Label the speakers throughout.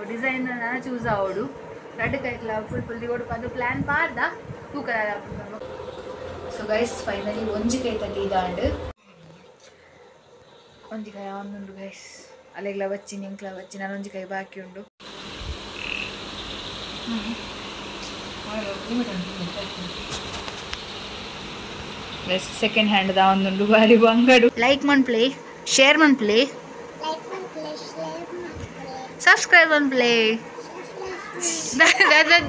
Speaker 1: Design ನಾನು choose ಆವಡು ರಡ್ಡ್ ಕೈಕ್ಲ full full ದಿಗೋಡು ಪಂದು plan ಪಾರ್ದ ತೂಕ. ಸೊ ಗೈಸ್ ಫೈನಲಿ ಒಂಜಿ ಕೈ ತಟ್ಟಿದಾಂಡ್ ಒಂಜಿ ಕೈ ಆಂದುಂಡು ಗೈಸ್. ಅಲೆಗ್ಲ ಬಚ್ಚಿನಿ ಎಂಕ್ಲ ಬಚ್ಚಿ ನಾನು ಒಂಜಿ ಕೈ ಬಾಕಿ ಉಂಡು. ಸೆಕೆಂಡ್ ಹ್ಯಾಂಡ್ ದ ಒಂದುಂಡು ಬಾರಿ ಬಂಗಡು. ಲೈಕ್ ಮನ್ಪ್ಲೆ, ಶೇರ್ ಮನ್ಪ್ಲೆ, ಸಬ್ಸ್ಕ್ರೈಬ್ ಮನ್ಪ್ಲೆ.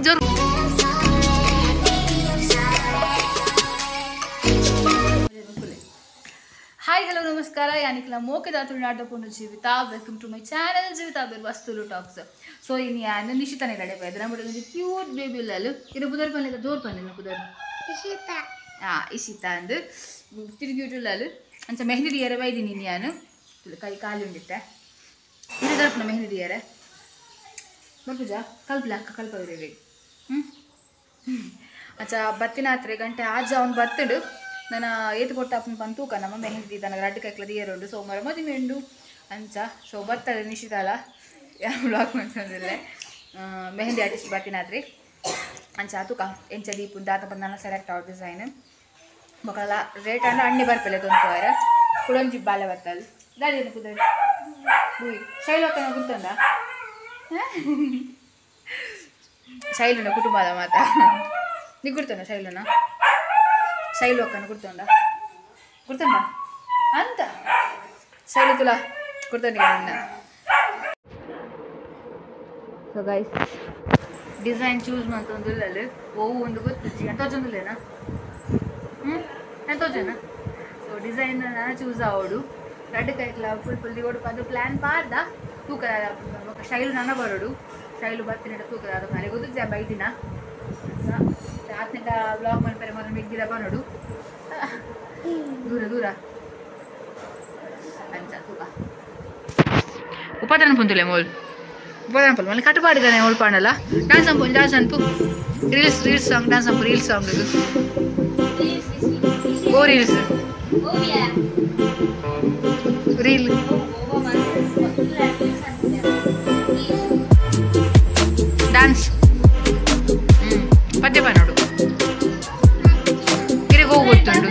Speaker 1: ಜೋರ್ ಹಾಯ್ ಹಲೋ ನಮಸ್ಕಾರ, ಯಾನಿಕ್ಲ ಮೋಕೆದ ತುಳುನಾಡ ಪೊಣ್ಣು Jeevitha. Welcome to my channel Jeevitha Birwas Tulu talks. So ಇನ್ನು ಯಾನ್ ನಿಶಿತನೇ ನಡೆ ಪೈದ ನಮ್ಮ ಒಂಜಿ ಕ್ಯೂಟ್ ಬೇಬಿ ಉಲ್ಲಲು. ಇರು ಪುದರ್ ಪನ್ಲೆ, ಜೋರ್ ಪನ್ಲೆ ಪುದರ್ ಇಶಿತಾ. ಹಾ ಇಶಿತಾ ಅಂದ್ ತಿರುಗಿ ಉಲ್ಲಲು. ಅಂಚ ಮೆಹಂದಿ ದಿಯರೆ ಬೈದಿನಿ ಯಾನು. ಕೈ ಕಾಲಿ ಉಂಡಿತ್ತೆ ಇರು ದರ್ಪಣ ಮೆಹಂದಿ ದಿಯರೆ ಬರ್ಪುಜಾ ಕಲ್ಪಲೆ ಅಕ್ಕ ಕಲ್ಪವಿರಿ. ಅಚ್ಚ ಬತ್ತಿನಾತ್ರೆ ಗಂಟೆ ಆಜ ಅವ್ನು ಬತ್ತಡು ನನ್ನ ಏತು ಕೊಟ್ಟ ಅಪ್ಪನ ಪನ್ ತೂಕ ನಮ್ಮ ಮೆಹಂದಿ ತನಕ ರಡ್ಡು ಕೈಕ್ಲ ದಿಯರುಂಡು. ಸೋಮವಾರ ಮದುವೆ ಉಂಡು ಅಂಚ. ಸೊ ಬತ್ತಾರೆ ನಿಶಿತಾಲ ಯಾವ ಬ್ಲಾಗ್ ಮಾಡ್ತಂದಿಲ್ಲ ಮೆಹಂದಿ ಆರ್ಟಿಸ್ಟ್ ಬತ್ತಿನಾತ್ರಿ ಅಂಚ ತೂಕ ಎಂಚ ದೀಪು ದಾತ ಬಂದ ನನ್ನ ಸೆಲೆಕ್ಟ್ ಆವ್ ಡಿಸೈನ್ ಬೊಕಲ ರೇಟ್ ಅಂಡ ಅಣ್ಣೆ ಬರ್ಪೆಲೆ ತೊಂತುವಾರ ಕುಡೊಂಜಿ ಬಾಲೆ ಬತ್ತಲ್ ದಾಡಿ ಕುದರ್ ಬೂಯ್ ಶೈಲು ಅಕ್ಕನ ಗುರ್ತಂದ ಶೈಲುನ ಕುಟುಂಬದ ಮಾತ ನೀ ಗುರ್ತಂದ ಶೈಲುನ ಶೈಲು ಅಕ್ಕನ ಗುರ್ತಂಡ ಗುರ್ತಂಡ ಅಂತ ಶೈಲು ತುಲ ಗುರ್ತಂಡಿ ನಿನ್ನ. ಸೊ ಗೈಸ್ ಡಿಸೈನ್ ಚೂಸ್ ಮಂತೊಂದುಲ್ಲಲು ಓವು ಒಂದು ಗೊತ್ತಿಜ್ಜಿ ಎಂತ ತೋಜೊಂದುಲ್ಲೇನಾ ಎಂತ ತೋಜನ. ಸೊ ಡಿಸೈನ್ ನಾನು ಚೂಸ್ ಆವಡು ರಡ್ಡು ಕೈಕ್ಲ ಫುಲ್ ಫುಲ್ ದಿಗೋಡು ಪಂದು ಪ್ಲಾನ್ ಪಾರ್ದ ತೂಕ ಶೈಲು ನನ್ನ ಬರೋಡು ಶೈಲು ಬರ್ತೀನಿ ತೂಕ ಅದು ನನಗೆ ಗೊತ್ತಿಜ್ಜ ಬೈದಿನ ಆತ್ನಿಟ ಬ್ಲಾಗ್ ಮನ್ಪರೆ ಮೊದಲು ಮಿಗ್ಗಿದ ಬರೋಡು ದೂರ ದೂರ ಅಂಚ ತೂಕ ಉಪಾದಾನ ಪುಂತುಲೆ ಮೋಲ್ ಉಪಾದಾನ ಪಲ್ ಮಲ್ಲಿ ಕಟ್ಟುಪಾಡಿದಾನೆ ಮೋಲ್ ಪಾಡಲ್ಲ ಡ್ಯಾನ್ಸ್ ಅಂಪು ಡ್ಯಾನ್ಸ್ ಅನ್ಪು ರೀಲ್ಸ್ ರೀಲ್ಸ್ ಸಾಂಗ್ ಡ್ಯಾನ್ಸ್ ಅಂಪು ರೀಲ್ಸ್ ಸಾಂಗ್ ಇದು ಓ ರೀಲ್ಸ್ ರೀಲ್ ಡ್ಯಾನ್ಸ್ ಪದ್ಯ ನೋಡು ಗಿರಿಗೆ ಹೋಗಿ ಗೊತ್ತುಂಟು.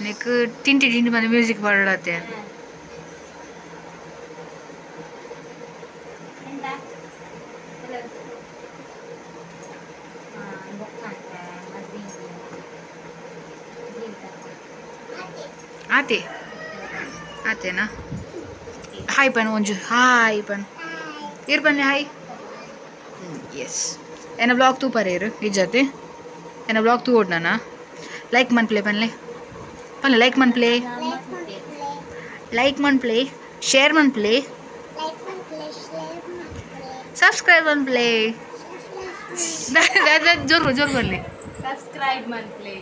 Speaker 1: ನೆಕ್ ಟಿಂಟಿ ಟಿಂಟಿ ಬಂದು ಮ್ಯೂಸಿಕ್ ಬರೋಡತ್ತೆ. ಆತೆ ಆತೇನಾ ಹಾಯ್ ಪನ್ ಒಂಜು ಹಾಯ್ ಪನ್ ಇರ್ ಬನ್ನಿ ಹಾಯ್. ಎಸ್ ಎನ್ನ ಬ್ಲಾಗ್ ತೂ ಪರೇರು ಇಜ್ಜತೆ ಎನ್ನ ಬ್ಲಾಗ್ ತೂ ಓಡ್ನಾನ ಲೈಕ್ ಮನ್ಪ್ಲೆ ಪನ್ಲೆ ಪನ್ಲೆ ಲೈಕ್ ಮನ್ಪ್ಲೆ ಲೈಕ್ ಮನ್ಪ್ಲೆ ಶೇರ್ ಮನ್ಪ್ಲೆ ಸಬ್ಸ್ಕ್ರೈಬ್ ಮನ್ಪ್ಲೆ ಜೋರ್ ಜೋರ್ ಬರ್ಲಿ
Speaker 2: ಸಬ್ಸ್ಕ್ರೈಬ್ ಮನ್ಪ್ಲೆ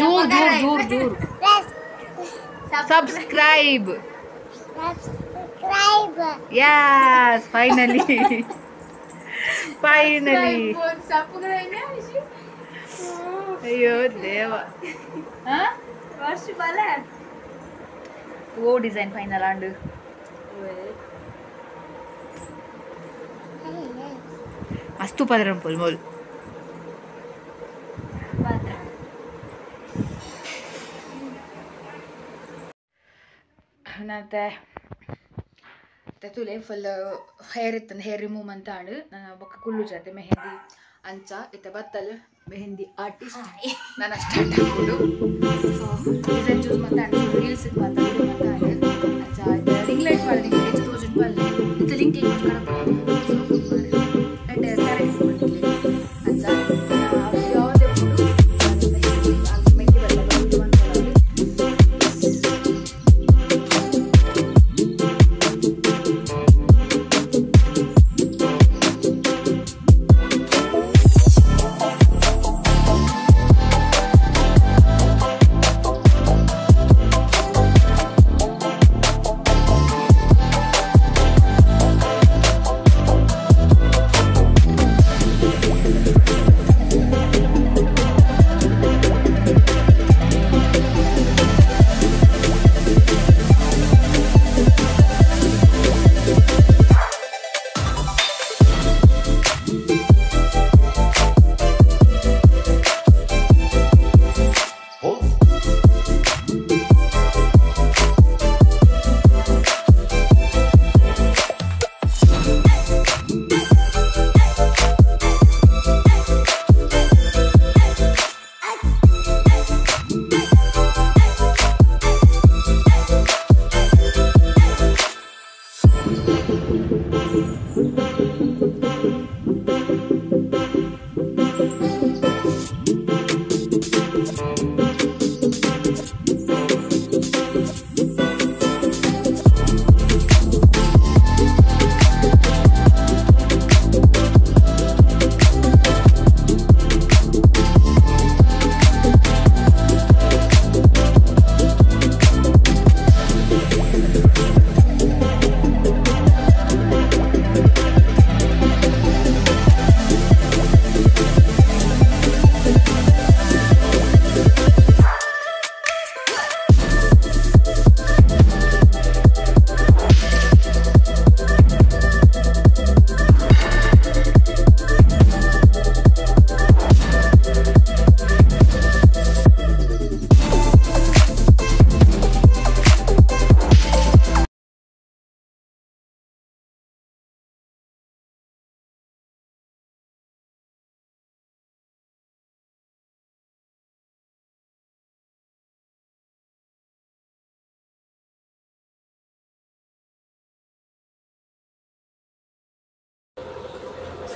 Speaker 1: ಜೋರ್ ಜೋರ್ ಜೋರ್ ಜೋರ್ subscribe
Speaker 3: subscribe.
Speaker 1: Yes finally finally. ಅಯ್ಯೋ ದೇವ ಓ ಡಿಸೈನ್ ಫೈನಲ್ ಆಂಡು ಮಸ್ತು ಪದರಂ ಪುಲ್ ಮೋಲ್ ನತ್ತೆ ತುಲೆ ಫುಲ್ ಹೇರ್ ಇತ್ತಂದು ಹೇರ್ ರಿಮೂವ್ ಅಂತ ಆಂಡು ನನ್ನ ಬೊಕ್ಕ ಕುಲ್ಲು ಜೊತೆ ಮೆಹಂದಿ ಅಂಚ ಇತ್ತ ಬತ್ತಲ್ ಮೆಹಂದಿ ಆರ್ಟಿಸ್ಟ್ ನಾನು ಸ್ಟಾರ್ಟ್ ಹಾಕೊಂಡು. ಸೊ ಡಿಸೈನ್ ಚೂಸ್ ಮಾತಾಡು ರೀಲ್ಸ್ ಮಾತಾಡು ಮಾತಾಡು ಅಂಚ ರಿಂಗ್ ಲೈಟ್ ಮಾಡಿ ಹೆಚ್ಚು ತೋಜುಂಡು ಪಲ್ಲೆ ಇತ್ತ ಲಿಂಕ್ ಅಂಚ ಯಾವುದೇ ಮೆಹಂದಿ ಬರ್ತದೆ.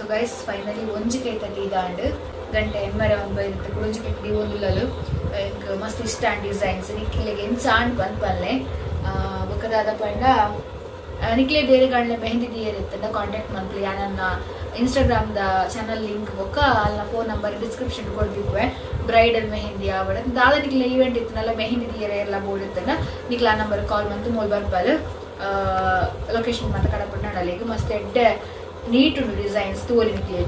Speaker 1: ಸೊ ಗೈಸ್ ಫೈನಲಿ ಒಂಜಿ ಕೈತ ದೀದಾಂಡ್ ಗಂಟೆ ಎಮ್ಮರೆ ಒಂದು ಬೈದಿತ್ತು ಕುಡೊಂಜಿ ಕೈ ದೀವೊಂದುಲ್ಲಲು ಎಂಕ್ ಮಸ್ತ್ ಇಷ್ಟ ಆಂಡ್ ಡಿಸೈನ್ಸ್ ನಿಕ್ಲೆಗ್ ಎಂಚ ಆಂಡ್ ಪನ್ಪಲ್ಲೆ ಬೊಕ್ಕ ದಾದ ಪಂಡ ನಿಕ್ಲೆ ಬೇರೆ ಗಂಡ್ಲೆ ಮೆಹಂದಿ ದಿಯರ್ ಇತ್ತಂಡ ಕಾಂಟ್ಯಾಕ್ಟ್ ಮನ್ಪುಲೆ ಯಾನನ್ನ ಇನ್ಸ್ಟಾಗ್ರಾಮ್ the channel link ಬೊಕ್ಕ ಅಲ್ನ ಫೋನ್ ನಂಬರ್ ಡಿಸ್ಕ್ರಿಪ್ಷನ್ ಕೊಡ್ದಿಪ್ಪೆ ಬ್ರೈಡಲ್ ಮೆಹಂದಿ ಆವಡ ದಾದ ನಿಕ್ಲೆ ಈವೆಂಟ್ ಇತ್ತನಲ್ಲ ಮೆಹಂದಿ ದಿಯರ್ ಎಲ್ಲ ಬೋರ್ಡ್ ಇತ್ತಂಡ ನಿಕ್ಲೆ ಆ ನಂಬರ್ ಕಾಲ್ ಮಂತು ಮೂಲ್ ಬರ್ಪಲ್ ಲೊಕೇಶನ್ ಮಾತ ಕಡಪಟ್ಟ ನಡಲಿಗೆ ಮಸ್ತ್ ಎಡ್ಡೆ ನೀಟ್ ಉಂಡು ಡಿಸೈನ್ಸ್ ತೂವಲಿ ನಿಕ್ಲೆ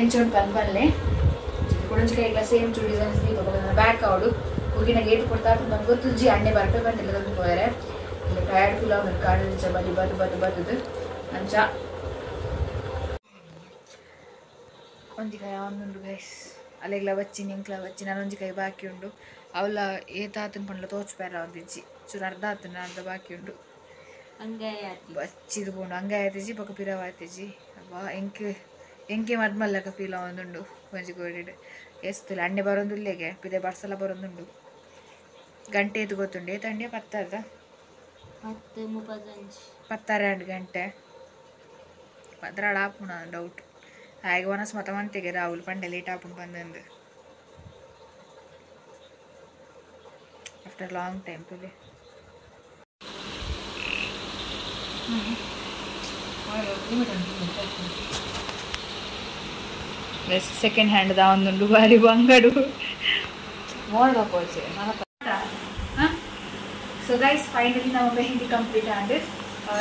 Speaker 1: ಎಂಚ ಉಂಡು ಪನ್ಪಲ್ಲೆ ಕುಡೊಂಜಿ ಕೈಗ್ಲ ಸೇಮ್ ಟು ಡಿಸೈನ್ಸ್ ದೀಪ ಬ್ಯಾಕ್ ಆವಡು ಉಗಿನ ಗೇಟ್ ಕೊಡ್ತಾ ಬಂದು ಗೊತ್ತುಜ್ಜಿ ಅಣ್ಣೆ ಬರ್ಪೆ ಬಂದಿಲ್ಲ ತಂದು ಪೋಯರೆ ಇಲ್ಲ ಟಯರ್ಡ್ ಫೀಲ್ ಆವೊಂದು ಕಾಡು ಬಲಿ ಬದು ಬದು ಬದುದು ಅಂಚ ಒಂಜಿ ಕೈ ಆವೊಂದುಂಡು ಗೈಸ್ ಅಲೆಗ್ಲ ಬಚ್ಚಿನಿ ಎಂಕ್ಲ ಬಚ್ಚಿ ನಾನು ಒಂಜಿ ಕೈ ಬಾಕಿ ಉಂಡು ಅವಲ ಏತಾತನ ಪಂಡ್ಲ ತೋಚ್ಪೇರ ಒಂದಿಜ್ಜಿ ಚೂರು ಅರ್ಧ ಆತನ ಅರ್ಧ ಬಾಕಿ ಉಂಡು ಬಚ್ಚಿದು ಪೋಂಡು ಹಂಗೆ ಆಯ್ತಿಜಿ ಬೊಕ ಪಿರವ್ ಆಯ್ತಿಜಿ ಅಬ್ಬಾ ಎಂಕ್ ಎಂಕೆ ಮದ್ಮಲ್ಲಕ ಫೀಲ್ ಆವೊಂದುಂಡು ಒಂಜಿ ಕೋಡಿಡ್ ಎಸ್ತುಲ ಅಣ್ಣೆ ಬರೋಂದುಲ್ಲೆಗೆ ಪಿದೆ ಬರ್ಸಲ ಬರೋಂದುಂಡು ಗಂಟೆ ಏತ್ ಗೊತ್ತುಂಡು ಏತ್ ಅಂಡೆ ಪತ್ತಾರ್ದ ಪತ್ತಾರೆ ಗಂಟೆ ಪದ್ರಾಡ್ ಆಪುಣ ಡೌಟ್ ಹಾಗೆ ಒನಸ್ ಮತ ಮಂತೆಗೆ ರಾಹುಲ್ ಪಂಡೆ ಲೇಟ್ ಆಪುಂಡು ಬಂದಂದು ಆಫ್ಟರ್ ಲಾಂಗ್ ಟೈಮ್ ತುಲೆ ಸೆಕೆಂಡ್ ಹ್ಯಾಂಡ್ ದ ಒಂದುಂಡು ಬಾರಿ ಬಂಗಡು ಮೋಡದ ಸೊ ಗೈಸ್ ಫೈನಲಿ ನಾವು ಮೆಹಂದಿ ಕಂಪ್ಲೀಟ್ ಆಂಡ್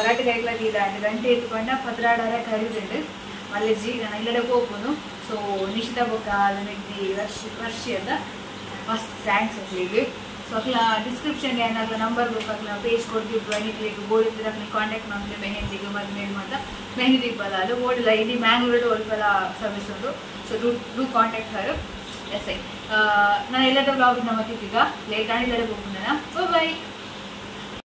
Speaker 1: ರಡ್ಡ್ ಕೈಗ್ಲ ದೀದಾಂಡ್ ಗಂಟೆ ಎತ್ಕೊಂಡ ಪದ್ರಾಡಾರ ಕರಿದುಂಡು ಮಲ್ಲೆಜ್ಜಿ ನಾನು ಇಲ್ಲಡೆ ಪೋಪುನು ಸೊ ನಿಶಿತಾ ಬೊಕ್ಕ ಮೆಗ್ದಿ ವರ್ಷಿ ಅಂತ ಮಸ್ತ್ thanks ಅಕ್ಲೆಗ್ ಸೊ ಅಕ್ಲ ಡಿಸ್ಕ್ರಿಪ್ಷನ್ ಏನಾಗ್ಲ ನಂಬರ್ ಬೊಕ್ಕ ಅಕ್ಲ ಪೇಜ್ ಕೊಡ್ದಿದ್ದು ನಿಕ್ಲೆಗ್ ಬೋರ್ಡ್ ಇತ್ತಿನ ಅಕ್ಲೆಗ್ ಕಾಂಟ್ಯಾಕ್ಟ್ ಮಲ್ಪುಲೆ ಮೆಹಂದಿಗ್ ಮದ್ಮೆಗ್ ಮಾತ ಮೆಹಂದಿ ದೀಪಲ ಅದು ಓಡಿಲ್ಲ ಇಡೀ ಮ್ಯಾಂಗ್ಳೂರ್ ಒಲ್ಪಲ ಸರ್ವಿಸ್ ಉಂಡು so do do contact her S I ನಾನು ಎಲ್ಲದ ವ್ಲಾಗ್ ನಮ್ಮ ಈಗ ಲೇಟ್ ಆಗಿ ಇಲ್ಲಡೆ ಹೋಗ್ತೀನಿ. ಬಾಯ್.